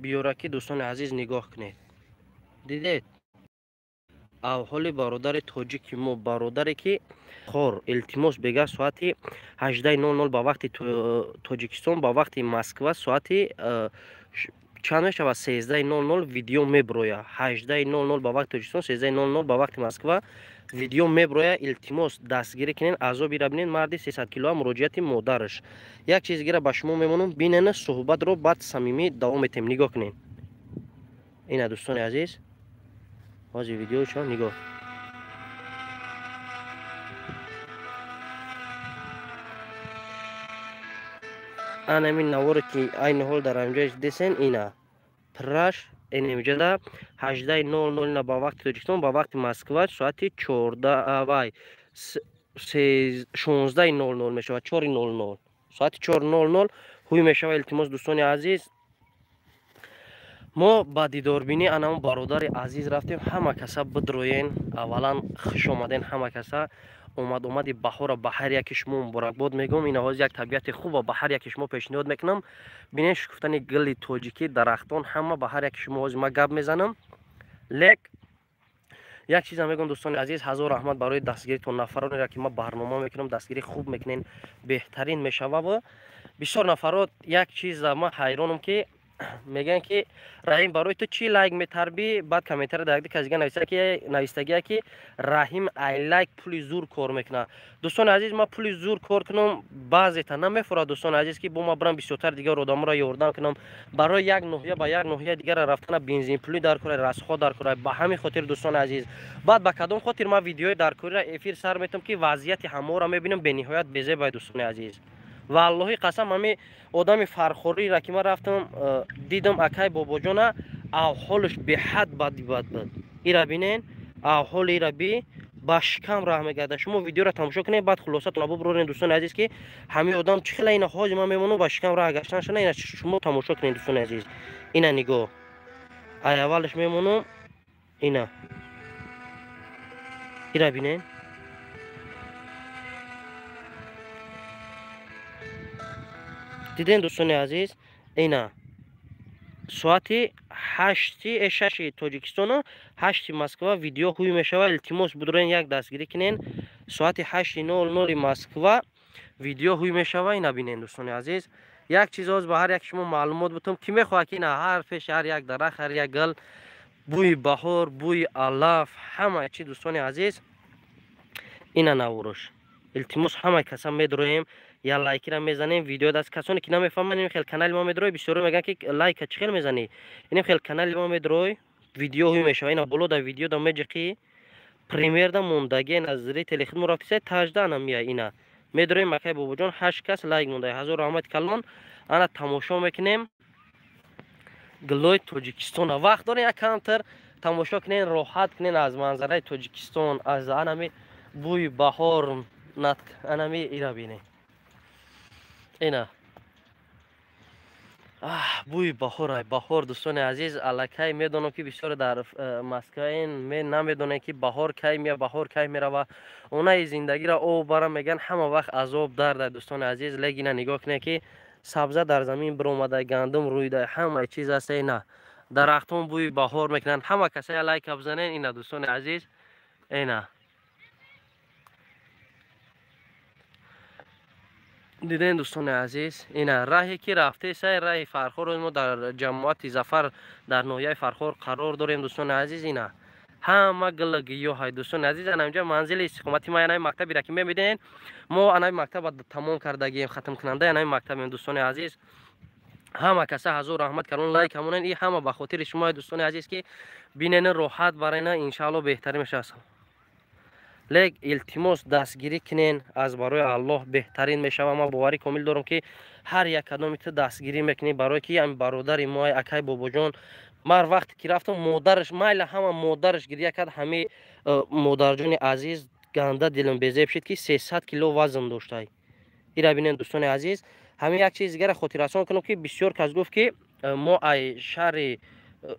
Биёра ки, дӯстони азиз, нигоҳ кунед. Дидед? Авҳоли бародари тоҷики мо, бародаре ки хор, илтимос, бега соати 18:00 ба вақти Тоҷикистон, ба вақти Москва соати чанд мешавад? 13:00 видео меброя. 18:00 ба вақти Тоҷикистон, 13:00 ба вақти Москва видео меброя. Илтимос, дастгирӣ кунед, азобира бинед. Марди 300 килоа, муроҷиати модараш. Як чиз дигара ба шумо мемонам, бинен, суҳбатро баъд самимӣ давом метем. Нигоҳ кунед, ина, дӯстони азиз, ҳозир видеошо нигоҳ. Анамин наворе ки айни ҳол дар анҷош десен, ина праш инҷода 18:00 ина ба вақти Тоҷикистон, ба вақти Москва соати 14 вай 16:00 мешавад, 4:00, соати 4:00 ҳуй мешавад. Илтимос, дӯстони азиз, мо ба дидорбинӣ анам бародари азиз рафтем. Ҳама каса бидроен. Аввалан, хуш омаден ҳама каса. Омад омади баҳора ба ҳар яки шумо муборакбод мегӯм. Ин ҳозир як табиати хуба ба ҳар яки шумо пешниҳод мекунам. Бинед, шукуфтани гили тоҷикӣ, дарахтон, ҳама ба ҳар яки шумо ҳозир ман гап мезанам. Лек як чизам мегӯм, дӯстони азиз, ҳазор раҳмат барои дастгиритон. Нафаронеро ки ман барнома мекунам, дастгирӣ хуб мекунен, беҳтарин мешававу бисёр нафарот як чиза ман ҳайронам, ки мегӯянд, ки Раҳим, барои ту чӣ лайк метарбӣ? Баъд комментария дар якди кас дига навистагия, ки Раҳим ай лайк пули зур кор мекунад. Дӯстони азиз, ман пули зур кор кунам, баъзета намефурад, дӯстони азиз, ки бо ман бирам бисёртар дигар одаморо ёрдам кунам. Барои як ноҳия ба як ноҳияи дигара рафтана бензинпулӣ дар кора, расход дар кора. Ба ҳамин хотир, дӯстони азиз, баъд ба кадом хотир ман видеои даркориро эфир сар метам, ки вазъияти ҳаморо мебинам, бениҳоят безебай, дӯстони азиз. Валлоҳи қасам, ҳами одами фархориро ки ман рафтам, дидам, акай Бобоҷона, авҳолаш беҳад бади бад буд. Ира бинен, авҳоли ира би ба шикам раҳ мегардад. Шумо видеоро тамошо кунед, баъд хулосатонро бубуроред, дӯстони азиз, ки ҳамин одам чӣ хела. Ина ҳозир ман мемонам, ба шикам раҳ гаштан шана. Ина шумо тамошо кунед, дӯстони азиз, ина нигоҳ, ай аввалаш мемонам. Ина ира бинен. Диден, дӯстони азиз? Ина соати ҳашти шаши Тоҷикистону 8-и Москва видео ҳуй мешавад. Илтимос, будроен, як дастгирӣ кунен. Соати 8:00 Москва видео ҳуй мешава. Ина бинен, дӯстони азиз. Як чиз оз ба ҳар як шумо маълумот бутум, ки мехоҳад, ки ина ҳар пеши ҳар як дарахт, ҳар як гул бӯи баҳор, бӯи алаф, ҳама чи, дӯстони азиз. Ина навруш. Илтимос, ҳамаи каса медроем, я лайкира мезанем видео даст. Касоне ки намефаҳманд, ин хел канали мо медрой. Бисёро мегӯянд, ки лайка чӣ хел мезанӣ? Инем хел канали мо медрой, видео ҳуй мешава. Ина боло да видео да меҷиқӣ, премьер да мондаги, ина зрители хидмо рафтиса тажда ана мия. Ина медроем, акай Бобоҷон, ҳашт кас лайк монда, ҳазор раҳмати калон. Ана тамошо мекунем гулои Тоҷикистона. Вақт дорем, як камтар тамошо кунем, роҳат кунем аз манзараи Тоҷикистон, аз анами бӯи баҳор. Анами ира бинем, ина бӯи баҳор, ай баҳор. Дӯстони азиз, аллакай медонам, ки бисёре дар Москваин намедонем, ки баҳор кай мея, баҳор кай мерава. Онаи зиндагиро об бара мегӯянд, ҳама вақт азоб дарда, дӯстони азиз. Лек ина нигоҳ кунед, ки сабза дар замин биромада, гандум рӯида, ҳамаи чиз аста. Ина дарахтон бӯи баҳор мекунанд. Ҳама касая лайка бизанен. Ина, дӯстони азиз, ина диден, дӯстони азиз? Ина раҳе ки рафтесай, раҳи Фархор. Мо дар ҷамоати Зафар, дар ноҳияи Фархор қарор дорем, дӯстони азиз. Ина ҳама гила гиёҳай, дӯстони азиз. Ана инҷа манзили истиқомати ма, анаи мактабира ки мебинед, мо анаи мактаба тамом кардагием, хатмкунандаи анаи мактабем, дӯстони азиз. Ҳама каса ҳазор раҳмат калон, лайк ҳамонен. И ҳама ба хотири шумо, дӯстони азиз, ки бинен, роҳат барена, иншаалло беҳтарин мешавад. Лек илтимос, дастгирӣ кунен, аз барои Аллоҳ беҳтарин мешава. Ман боварӣ комил дорам, ки ҳар як кадоми ту дастгирӣ мекунӣ, барое ки ами бародари мо, акай Бобоҷон. Ман вақте ки рафтам, модараш майла, ҳама модараш гиря кард. Ҳами модарҷони азиз, ганда дилам безеб шид, ки 300 кило вазн доштай. Ира бинен, дӯстони азиз. Ҳамин як чиз дигара хотиррасон кунам, ки бисёр кас гуфт, ки мо ай шаҳри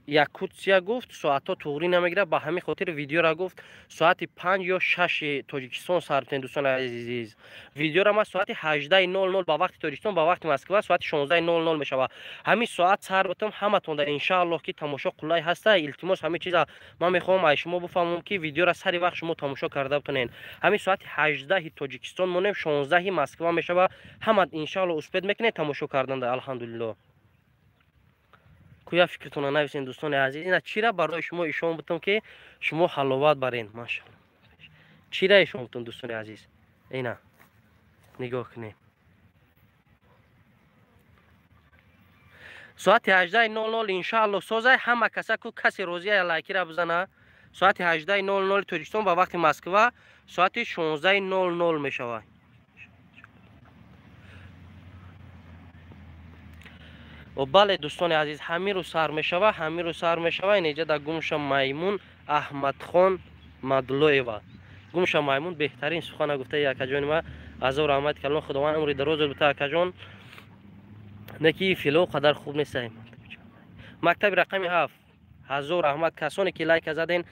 Якутсия гуфт соатҳо туғрӣ намегирад, ба ҳамин хотир видеора гуфт соати 5 ё 6 Тоҷикистон сар битен. Дӯстони азиз, видеора ман соати 18:00 ба вақти Тоҷикистон, ба вақти Москва соати 16:00 мешавад. Ҳамин соат сар битам ҳаматонда иншааллоҳ ки тамошо қулай ҳаста. Илтимос, ҳамин чиза ман мехоҳам аз шумо бифаҳмам ки видеора сари вақт шумо тамошо карда битонед. Ҳамин соати 18 Тоҷикистон монем, 16 Москва мешавад. Ҳама иншааллоҳ успед мекунед тамошо карданда. Алҳамдулиллоҳ. Куя фикртона нависен дӯстони азиз. Ина чира барои шумо ишон бутам ки шумо ҳаловат барен. Машалло. Чира ишон бутам дӯстони азиз. Ина нигоҳ кунед. Соати 18:00 иншааллоҳ созай ҳама каса ку касе розия лайкира бизана. Соати 18:00 Тоҷикистон ба вақти Москва соати 16:00 мешавад. Бале дӯстони азиз, ҳамин рӯз сар мешава, ҳамин рӯз сар мешава. Инҷа дар гумша маймун Аҳмадхон Мадлоева. Гумша маймун беҳтарин сухана гуфтаи акаҷони ма. Азор раҳмат калон, Худованд умри дароз бита акаҷон. Неки фило қадар хуб нестаем. Мактаби рақами 7. Ҳазор раҳмат касоне ки лайка заден.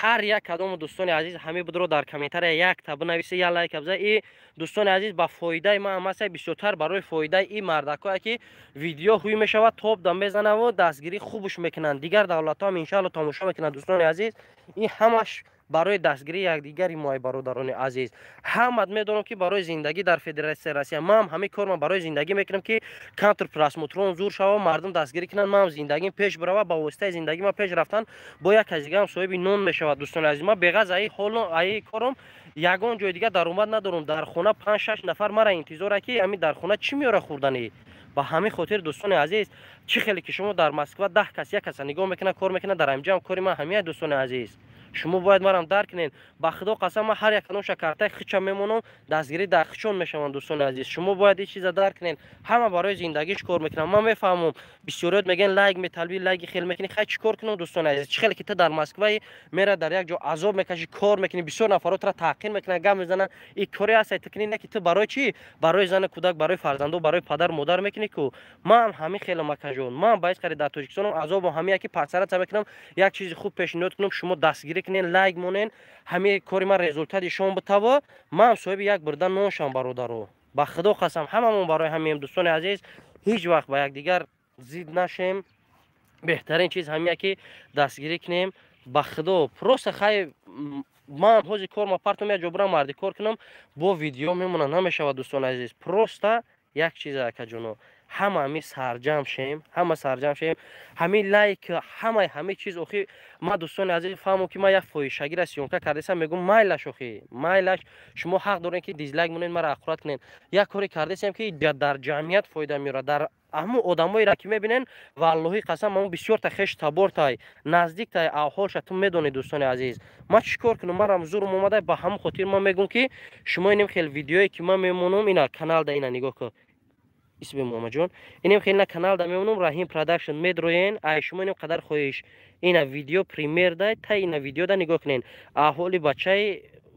Ҳар як кадому дӯстони азиз ҳамин будро дар комментария якта бинависе, як лайка биза. И дӯстони азиз ба фоидаи ман ҳамаса бисёртар барои фоидаи и мардакое ки видео ҳуй мешавад, топ да мезанаву дастгирӣ хубш мекунанд. Дигар давлатҳо ҳам иншаалло тамошо мекунанд дӯстони азиз. Ин ҳамаш барои дастгирии якдигари мои бародарони азиз. Ҳамат медонам ки барои зиндагӣ дар Федератсияи Россия ман ҳамин корма барои зиндагӣ мекунам ки контр просмотрон зур шава, мардум дастгирӣ кунанд, ман зиндагим пеш бирава, ба воситаи зиндагӣ ман пеш рафтан бо як аз дигарам соҳиби нон мешавад. Дӯстони азиз, ман беғаз аи ҳоло аи кором ягон ҷои дигар даромад надорам. Дар хона 5-6 нафар мара интизора ки ҳамин дар хона чӣ меёра хӯрданӣ. Ба ҳамин хотир дӯстони азиз, чӣ хеле ки шумо дар Москва 10 кас як каса нигоҳ мекунад, кор мекунад, дар ҳамҷа кори ман ҳамия дӯстони азиз. Шумо бояд марам дарк кунед. Ба худо қасам ман ҳар як кадомша картаи хича мемонам, дастгирӣ дар хичон мешаванд дӯстони азиз. Шумо бояд ин чиза дарк кунед. Ҳама барои зиндагиш кор мекунанд. Ман мефаҳмам бисёриёт мегӯянд лайк металбӣ, лайки хел мекунӣ. Хай чӣ кор кунам дӯстони азиз? Чӣ хеле ки ту дар Москваи мера дар як ҷо азоб мекашӣ, кор мекунӣ, бисёр нафарот тура таҳқир мекунанд, гап мезананд. Ин коре ҳаст ту кунӣ, не ки ту барои чӣ? Барои зану кӯдак, барои фарзандо, барои падар модар мекунӣ ку. Ман ҳамин хелам акаҷон. Ман ба ҳеҷ қари дар Тоҷикистонам азобам ҳамин яки пасараца мекунам, як чизи хуб пешниҳод кунам, шумо дастгирӣ кунен, лайк монен, ҳамин кори ман результати шом битава, ман соҳиби як бурда нон шам бародаро. Ба худо қасам ҳамамон барои ҳамин дӯстони азиз ҳеҷ вақт ба якдигар зид нашем. Беҳтарин чиз ҳамин ки дастгирӣ кунем. Ба худо просто хай ман ҳозир кор ма партом як ҷо бурам марди кор кунам, бо видео мемонам намешавад дӯстони азиз. Просто як чиза акаҷоно, ҳама ҳамин сарҷам шем, ҳама сарҷам шем, ҳамин лайк, ҳамаи ҳамин чиз. Охи ман дӯстони азиз фаҳмам ки ман як фоҳишагира съёмка кардесам, мегӯм майлаш, охи майлаш, шумо ҳақ доред ки дизлайк монед, мара ақурат кунед. Як коре кардесам ки дар ҷамъият фоида меорад, дар ҳамун одамоеро ки мебинен, валлоҳи қасам ҳамун бисёрта хеш табортай, наздиктай авҳолша ту медонед дӯстони азиз. Ман чӣ кор кунам? Марам зурм омада, ба ҳамун хотир ман мегӯм ки шумо инем хел видеое ки ман мемонам, ина каналда ина нигоҳ кун. Исми Муҳаммадҷон, инем хел на каналда мемонам, Раҳим Продакшн медроен, ай шумо инем қадар хоҳиш, ина видео премьер дай, та ина видеода нигоҳ кунен. Аҳоли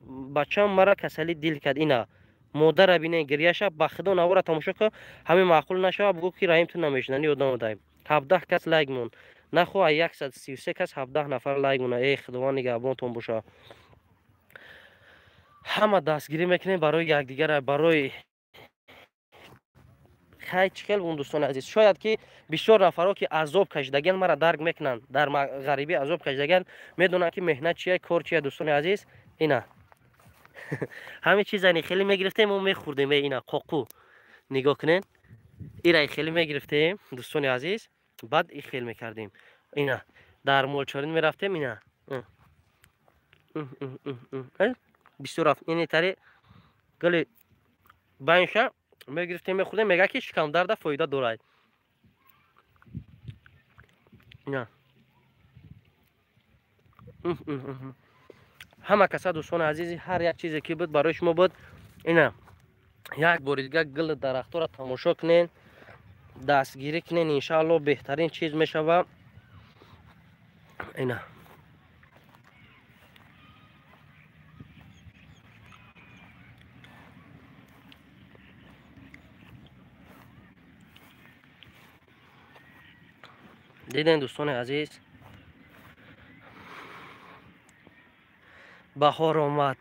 бачам мара касали дил кард, ина модара бинен гиряша, ба худо навора тамошо кун, ҳамин маъқул нашава, бугӯ ки Раҳим ту намешинани ёд намодай. 17 кас лайк мон. Нахо ай 133 кас 17 нафар лайк мона. Эй Худованд нигаҳбонтон боша. Ҳама дастгирӣ мекунем барои якдигар, барои хай чӣ хел бун дӯстони азиз. Шояд ки бисёр нафарҳо ки азоб кашидагиан мара дарк мекунанд, дар ғарибӣ азоб кашидагиан медонанд ки меҳнат чия, кор чия дӯстони азиз. Ина ҳамин чизани хеле мегирифтем, мо мехӯрдем. Ина қоқу нигоҳ кунед, ира хеле мегирифтем дӯстони азиз, баъд и хел мекардем. Ина дар молчорин мерафтем, ина бисёр рафт. Ини тари гули байнша мегирифтем, мехӯрдем, мега ки шикамдарда фоида дорад. Ина ҳама каса дӯстони азизи, ҳар як чизе ки буд барои шумо буд. Ина як бори дигар гул дарахтора тамошо кунен, дастгирӣ кунен, иншааллоҳ беҳтарин чиз мешава. Ина Диден, дӯстони азиз, баҳор омад,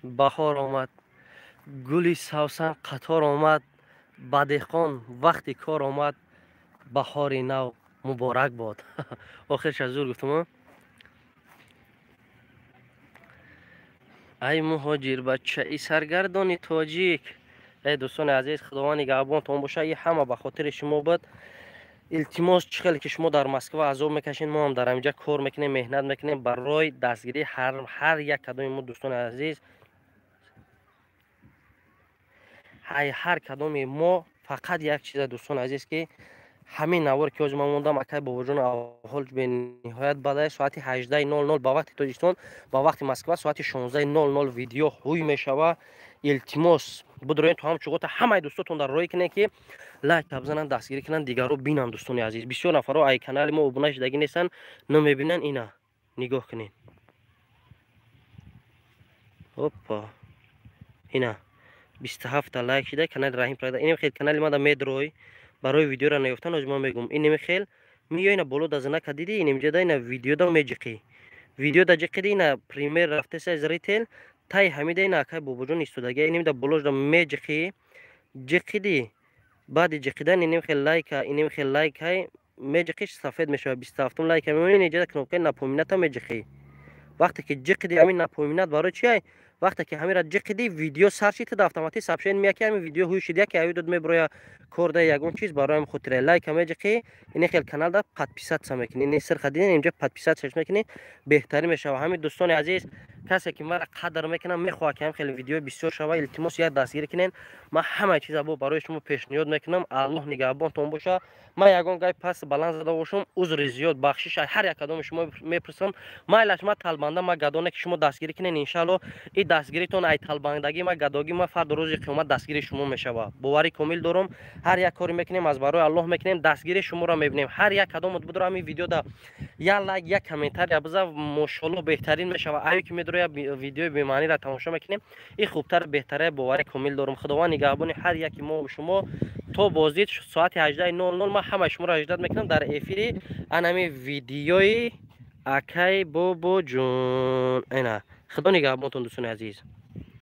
баҳор омад, гули савсан қатор омад, ба деҳқон вақти кор омад, баҳори нав муборак бод. Охирша зур гуфтум. Ай муҳоҷир бачаи саргардони тоҷик. Эй дӯстони азиз, худованд нигаҳбонтон боша. И ҳама ба хотири шумо буд. Илтимос, чӣ хеле ки шумо дар Москва азоб мекашед, мо ҳам дар ҳаминҷа кор мекунем, меҳнат мекунем барои дастгирии ҳар як кадоми мо, дӯстони азиз. Ҳар кадоми мо фақат як чиза, дӯстони азиз, ки ҳамин навор ки ҳозир ман мондам, акай Бобоҷон ҳол бениҳоят бадае. Соати 18:00 ба вақти Тоҷикистон, ба вақти Москва соати 16:00 видео ҳуй мешава. Илтимос, бидроен то ҳам чуғота ҳамаи дӯстотон дар роҳӣ кунед, ки лайк бизананд, дастгирӣ кунанд, дигарро бинанд. Дӯстони азиз, бисёр нафарҳо ай канали мо обуна шудагӣ нестанд, намебинанд. Ина нигоҳ кунед. Опа, ина 27та лайк шида канали Раҳим Прада. Инем хел канали мада медрой барои видеоро наёфтан. Ҳозир ман мегӯм, инем хел миё, ина боло да знака диди, инемҷа да ина видеода меҷиқӣ, видеода ҷиқиди, ина пример рафтеса зритель тай ҳамида, ина акай Бобоҷон истодагия, инем да болошда меҷиқӣ, ҷиқиди, баъди ҷиқидан инем хел лайка, инем хел лайкай меҷиқӣ, сафед мешава, 27-ум лайка мемонӣ. Инҷа кнопкаи напомината меҷиқӣ. Вақте ки ҷиқиди, ҳамин напоминат барои чи ай? Вақте ки ҳамира ҷиқиди, видео сар шид, туда автоматик сообщение меяд, ки ҳамин видео ҳуй шид, яке ҳави дод меброя кор да ягон чиз. Барои ҳамин хотира лайка меҷиқӣ, ини хел каналда подписаться мекунӣ, ини сирха дидин, инҷа подписаться мекунӣ, беҳтарин мешава. Ҳамин, дӯстони азиз, касе ки мара қадр мекунам, мехоҳад, ки ҳам хеле видеои бисёр шава, илтимос, як дастгирӣ кунед. Ман ҳамаи чиза бо барои шумо пешниҳод мекунам. Аллоҳ нигаҳбонтон боша. Ман ягон гай паст баланд зада бошам, узри зиёд, бахшиш ҳар як кадоми шумо мепурсам. Майлаш, ма талбанда, ма гадоне, ки шумо дастгирӣ кунед. Иншаалло, и дастгиритон ай талбандагӣ ма, гадогӣ ма, фарду рӯзи қиёмат дастгири шумо мешава, боварӣ комил дорам. Ҳар як коре мекунем, аз барои Аллоҳ мекунем, дастгири шуморо мебинем. Ҳар як кадомот будро ҳамин видеода як лайк, як комментария биза, мошолло, беҳтарин мешава. Аю ки медроя, видеои бемаъниро тамошо мекунем, и хубтар, беҳтаре, боварӣ комил дорам. Худованд нигаҳбони ҳар яки мо шумо. То боздид соати 18:00 ман ҳамаи шуморо ҳиждат мекунам дар эфири анами видеои акай Бобоҷон. Ина, худо нигаҳбонтон, дӯстони азиз.